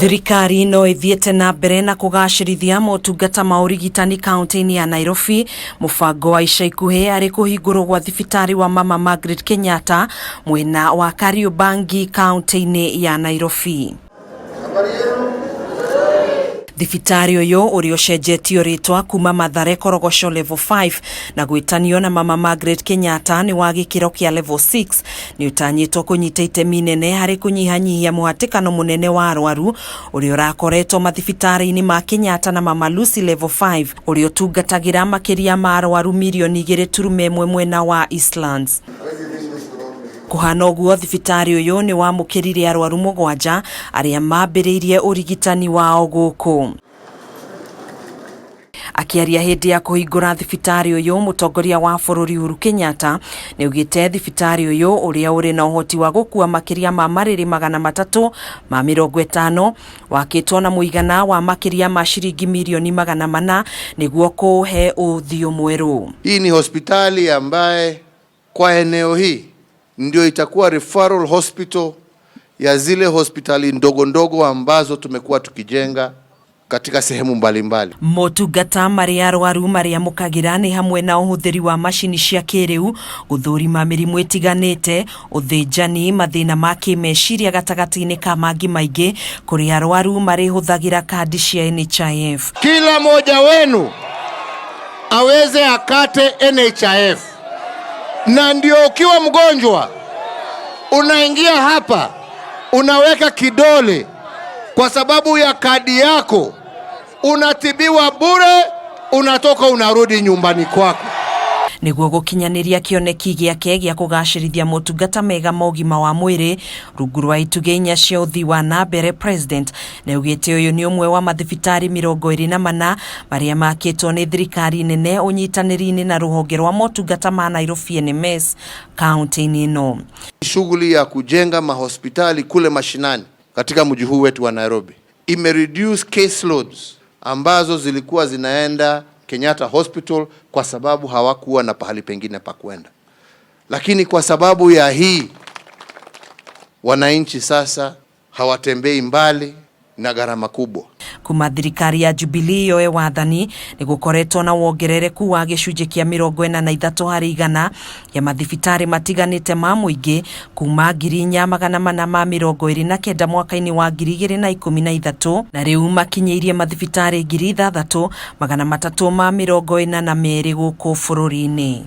Thirikari no ĩthiĩte na mbere na kũgacĩrithia motungata ma ũrigitani kaunti-inĩ ya Nairobi. Mũbango wa ica ikuhĩ arĩ kũhingũrwo gwa thibitarĩ wa Mama Margaret Kenyatta mwena wa Kariobangi kaunti-inĩ ya Nairobi. Thibitarĩ ũyũ ũrĩa ũcenjetio rĩtwa kuma Mathare Korogosho Level 5 na gwĩtanio na Mama Margaret Kenyatta nĩ wa gĩkĩro kĩa Level 6 nĩ ũtanyĩtwo kũnyita itemi inene harĩ kũnyihanyihia mũhatĩkano mũnene wa arwaru ũrĩa ũrakoretwo mathibitarĩ-inĩ ma Kenyatta na Mama Lucy Level 5 ũrĩa ũtungatagĩra makĩria ma arwaru mirioni 2.1 mwena wa Eastlands. Kũhana ũguo thibitarĩ ũyũ nĩ wamũkĩrire arwaru 7 arĩa mambĩrĩirie ũrigitani wao gũkũ. Akĩaria hĩndĩ ya kũhingũra thibitarĩ ũyũ, mũtongoria wa bũrũri Uhuru Kenyatta nĩ augĩte thibitarĩ ũyũ ũrĩa ũrĩ na ũhoti wa gũkua makĩria ma marĩrĩ 350 wakĩtwo na mũigana wa makĩria ma ciringi mirioni 400 nĩguo kũũhe ũthiũ mwerũ. Hii ni hospitali ambaye kwa eneo hii ndio itakuwa referral hospital ya zile hospitali ndogo ndogo ambazo tumekuwa tukijenga katika sehemu mbalimbali. Motungata marĩa arwaru marĩamũkagĩra nĩ hamwe na ũhũthĩri wa macini cia kĩrĩu gũthũrima mĩrimũ ĩtiganĩte, ũthĩnjani, mathĩna ma kĩmeciria gatagatĩ-inĩ ka mangĩ maingĩ kũrĩa arwaru marĩhũthagĩra kandi cia NHIF. Kila moja wenu aweze akate NHIF, na ndio ukiwa mgonjwa unaingia hapa unaweka kidole kwa sababu ya kadi yako, unatibiwa bure, unatoka unarudi nyumbani kwako. Nĩguo gũkinyanĩria kĩoneki gĩake gĩa kũgacĩrithia motungata mega ma ũgima wa mwĩrĩ rungu rwa itugĩ inya cia ũthii wa na mbere, President nĩaugĩte ũyũ nĩ ũmwe wa mathibitarĩ 24 marĩa makĩtwo nĩ thirikari nene ũnyitanĩri-inĩ na rũhonge rwa motungata ma Nairobi NMS kaunti-inĩ ĩno. Shughuli ya kujenga mahospitali kule mashinani katika mji huu wetu wa Nairobi imereduce caseloads ambazo zilikuwa zinaenda Kenyatta Hospital kwa sababu hawakuwa na pahali pengine pa kwenda, lakini kwa sababu ya hii wananchi sasa hawatembei mbali na gharama kubwa. Kuma thirikari ya Jubilee yoe wathani nĩ gũkoretwo na wongerereku wa gĩcunjĩ kĩa 43 harĩ igana ya mathibitarĩ matiganĩte ma mũingĩ kuma 4,429 mwaka-inĩ wa 2013 na rĩu makinyĩirie mathibitarĩ 6,342 gũkũ bũrũri-inĩ.